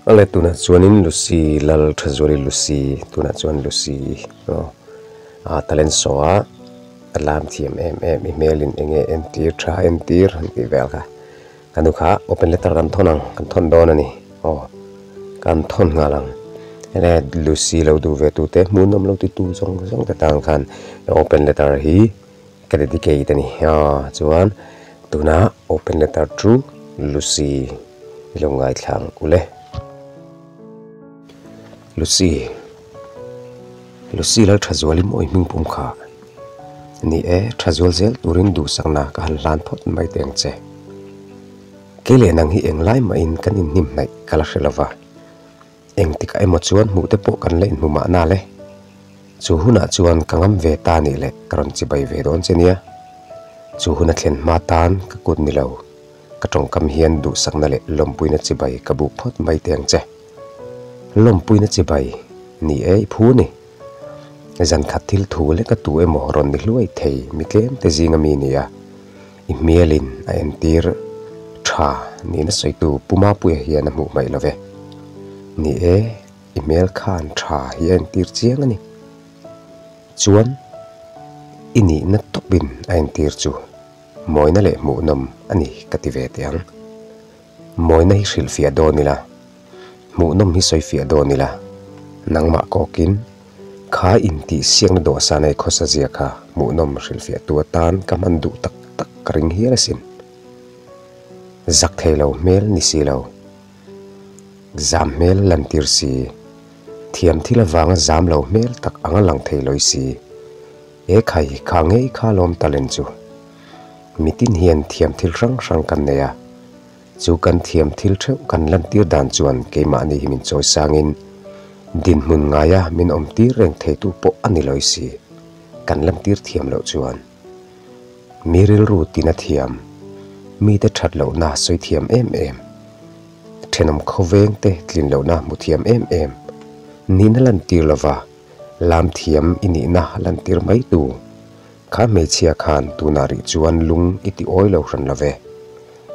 Ale tunah chuanin Lucy Lal Thazuali Lucy tunah chuan Lucy aw ah talent show a a lam thiam em em i hmelin eng nge entir tha entir an tih vel kha ka nu kha open letter kan thawn ang kan thawn dawn a ni aw kan thawn nghal ang enge Lucy lo duh ve tute hmuhnawm lo titu zawng zawng te tan khan open letter hi ka dedicate a ni aw chuan tuna open letter chu Lucy i lo ngaithla ang ule Lucy Lucy Lalthazuali mawi hming pum kha ni e Thazual zel turin duhsakna ka han hlan phawt mai teh ang che. Kei leh nang hi englai mahin kan inhnim hnaih ka la hre lova, engtikah emaw chuan hmuh te pawh kan la inhmu mahna le. Chu hunah chuan ka ngam ve ta nih leh ka rawn chibai ve dawn che nia. Chu hun a thlen hma tan ka kut ni lo, ka tawngkam hian duhsakna leh lawmpuina chibai ka buk phawt mai teh ang che. Lawmpuina chibai ni e i phu ni. Zan khat thil thu lek a tu emaw rawn ni hluai thei mi tlem te zinga mi nia. I hmelin a entir tha niin a sawitu Pu Mapuia hian a hmuh hmaih lo ve. Ni e, i hmel khan tha hi a entir chiang a ni. Chuan i nihna tawpin a entir chu mawina leh hmuhnawm a ni ka ti ve teh ang. Mawina hi hrilhfiah dawn ila, hmuhnawm hi sawifiah dawn ila, nangmah kawkin kha intihsiakna dawhsan ei khawsa zia kha hmuhnawm hrilhfiahtu atan ka hman duh tak tak ka ring hial asin. Zak thei lo hmel ni si lo, zam hmel lantir si, thiam thil avanga zam lo hmel tak anga lang thei lawi si, e khai kha ngei kha lawm talent chu. Mitin hian thiam thil hrang hrang kan nei a, chu kan thiam thil theuh kan lantir dan chuan keimahni hi min chawi sangin dinhmun ngaia min awmtir reng theitu pawh a ni lawi si, kan lantir thiam loh chuan. Mi rilru tina thiam, mite that lohna sawi thiam em em, thenawm khawveng te tlin lohna hmu thiam em em, nihna lantir lova lam thiam i nihna lantir mai tu. Kha hmeichhia khan tunah rih chuan lung i ti awi lo hran lo ve.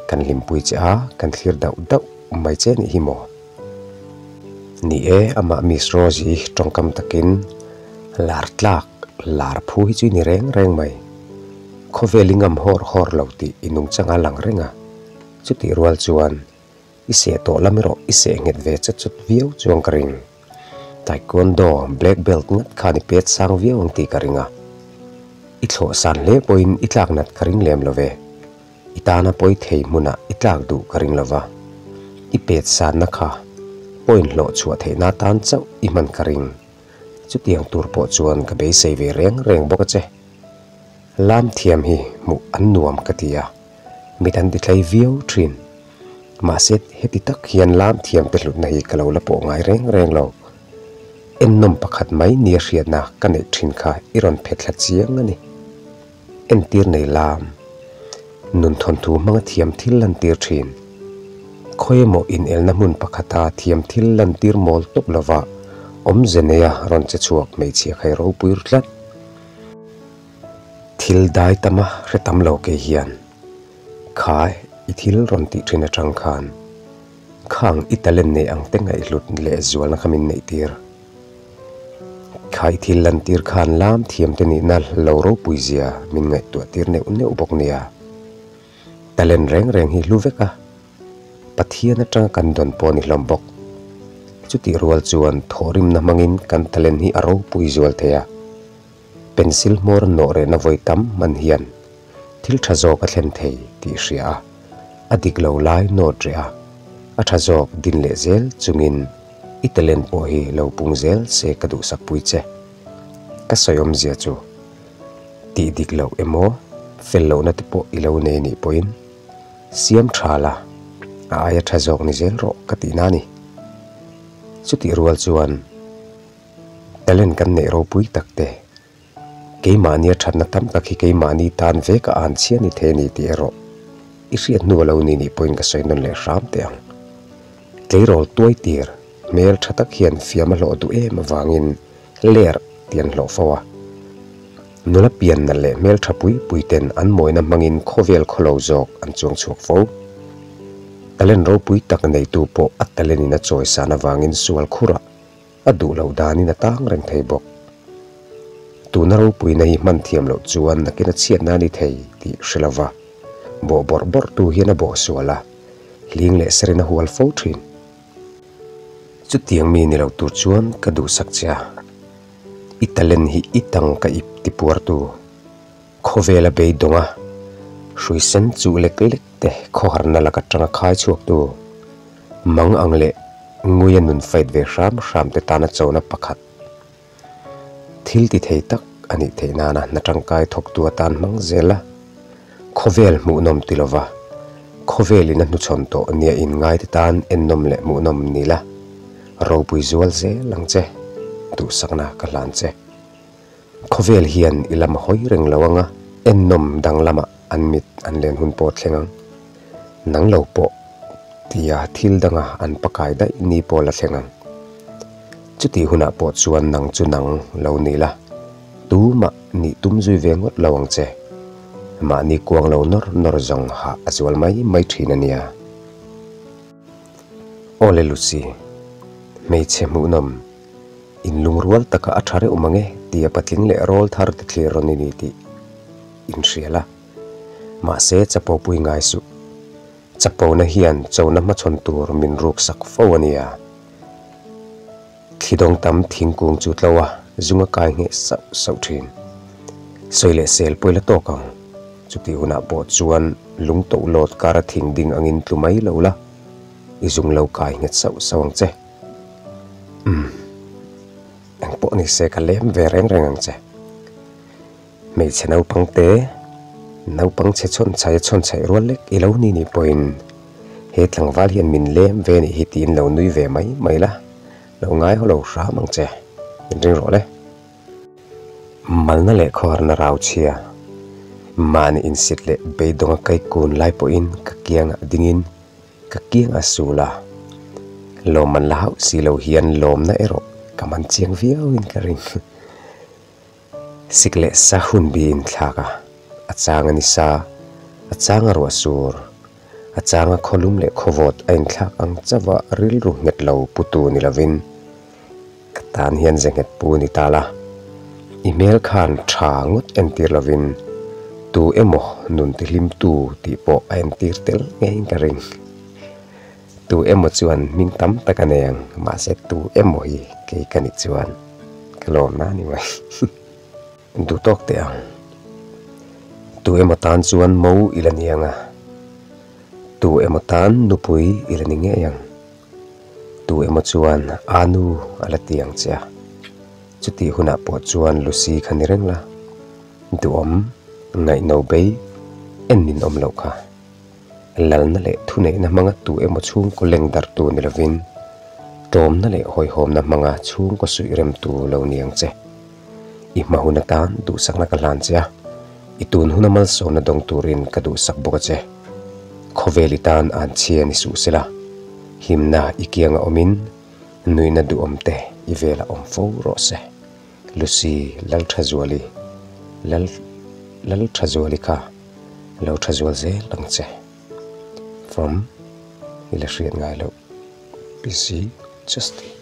Kan hlimpui che a, kan thlir dauh dauh mai che nih hi maw? Ni e, amah Miss Rose-i tawngkam takin lar tlak, lar phu hi chu i ni reng reng mai. Khawvel i ngam hawr hawr lo tih i nungchang a lang reng a, chutih rual chuan i seh tawh lam erawh i seh nghet ve chat chat viau chuang ka ring. Taekwondo black belt ngat khan i pet sang viau ang tih ka ring a. I thlawh san hle pawhin i tlak nat ka ring lem lo ve. I tana pawi thei hmunah i tlak duh ka ring lo va. I pet sanna kha point hlawh chhuah theihna tan chauh i hman ka ring. Chutiang tur pawh chuan ka beisei ve reng reng bawk a che. Lam thiam hi hmuh an nuam ka ti a, mit an ti tlai viau thin. Mahse, heti tak hian lam thiamte hlutna hi ka lo la pawh ngai reng reng lo. Ennawm pakhat mai nia hriatna ka neih thin kha i rawn phet thla chiang a ni. Entir nei lam, nun thawnthu hmanga thiam thil lantir thin. Khawi emaw inelna hmun pakhata thiam thil lantir mawl tawp lova awmze neia rawn che chhuak hmeichhia kha i ropui ru tlat. Thil dai tama hre tam lo kei hian. Kha i thil rawn tih thin atang khan khang i talent nei ang te ngaihhlut leh zualna kha min neih tir. Kha i thil lantir khan lam thiam te nihna lo ropui zia min ngaihtuah tir neuh neuh bawk nia. Talent reng reng hi hlu vek a, Pathian atanga kan dawn pawh a ni hlawm bawk. Chutih rual chuan thawhrimna hmangin kan talent hi a ropui zual thei a. Pencil hmawr nawh rehna vawi tam hman hian thil tha zawk a thlen thei tih hria a, a dik lo lai nawt reh a, a tha zawk din leh zel chungin i talent pawh hi lo pung zel se ka duhsak pui che. Ka sawi awmzia chu tih dik loh emaw fel lohna te pawh i lo nei nih pawhin siam tha la, a aia tha zawk ni zel rawh ka tihna a ni. Chutih rual chuan. Talent kan neih ropui tak te, keimahnia thatna tam tak hi keimahni tan vek a an chhia ni thei a ni tih erawh i hriat hnu a lo ni nih pawhin ka sawi nawn leh hram teh ang. Tleirawl tuai tir hmel tha tak hian fiam a hlawh duh em avangin ler tih an hlawh fo a. Nula pianna leh hmel tha pui pui ten an mawina hmangin khawvel khawlo zawk an chuang chhuak fo. Talent ropui tak neitu pawh a talent in a chawisan avangin sual khurah a duh loh danin a tang reng thei bawk. Tuna ropuina hi hman thiam loh chuan nakin a chhiatna a ni thei tih hre lova bawh bawrh bawrh tu hian a bawh sual a, hling leh serin a hual fo thin. Chutiang mi ni lo tur chuan ka duhsak che a, i talent hi i tang ka ip tipuartu. Khawvela beidawnga hrui sen chuh lek lek te khawharna laka tanga khai chhuaktu mang ang leh nguia nun fight ve hram hram te tana chona pakhat thil ti thei tak a nih theih nana hna tangkai thawktu atan hmang zel a, khawvel hmuhnawm ti lova khawvelin a hnuchhawn tawh nia inngai te tan ennawm leh hmuhnawm ni la, ropui zual zel ang che, duhsakna ka hlan che. Khawvel hian i lam a hawi reng lo anga ennawm dang lamah an mit an len hun pawh thleng ang. Nang lo pawh tia thil danga an pakai daih ni pawh la thleng ang. Chutih hunah pawh chuan nang chu nang lo ni la, tumah nih tum zui ve ngawt lo ang che. Mahni kuang lo nawr nawr zawng hah a zual mai mai thin a nia. Awle Lucy, hmeichhe hmuhnawm. Inlungrual taka a tha reuh mang e tia patling leh rawl thar te thlir rawn i ni tih inhria la. Mahse chapo pui ngai suh. Chapona hian chona hmachhawn tur min ruksak fo a nia. Thlidawng tam thingkung chu tlo a zung a kai ngheh sauh sauh thin. Sawi leh sel pawi la tawk ang. Chutih hunah pawh chuan lung toh lawt kara thing ding angin tlu mai lo la, i zung lo kai nghet sauh sauh ang che. Umm. Eng pawh ni se ka lem ve reng reng ang che. Hmeichhe naupang te, naupang chhe chhawn chhai a chhawn chhaih rual lek i lo ni nih pawhin he tlangval hian min lem ve nih hi tiin lo nui ve mai mai la, lo ngai haw lo hram ang che. Min ring rawh le. Malna leh khawharna rau chhia, mahni insit leh beidawnga kai kun lai pawhin ka kiangah dingin Ka kiang a sul a, lawm an la hauh si lo hian lawmna erawh ka man chiang viauin ka ring. Sik leh sa hun bi inthlak a, a chang a ni sa, a chang a ruah sur, a chang a khawlum leh khawvawt a inthlak ang chauh a rilru nghet lo putu ni lovin Ka tan hian ze nghet pu ni ta la, i hmel khan tha ngawt entir lovin tu emaw nun tihlimtu tih pawh a entir tel ngeiin ka ring. Tu emaw chuan hming tam tak a nei ang, mahse tu emaw hi kei ka nih chuan ka lawm na a ni mai. Duh tawk teh ang. Tu emaw tan chuan mo i la ni ang a, tu emaw tan nupui i la ni ngei ang. Tu emaw chuan a nu a la ti ang che a, chutih hunah pawh chuan Lucy kha ni reng la, duhawm, ngaihno bei, en nin awm loh kha. Lalna leh thuneihna hmanga tu emaw chhungkaw leng darhtu ni lovin, tlawmna leh hawihhawmna hmanga chhungkaw suih remtu lo ni ang che. I hma hun atan duhsakna ka hlan che a, i tun huna malsawmna dawng turin ka duhsak bawk a che. Khawvel i tan an chhia ni suh sela, hlimna i kianga awmin nuihna duhawm te i velah awm fo rawh se. Lucy Lalthazuali Lal Lalthazuali kha lo thazual zel ang che. From i la hriat ngai loh PC Justin.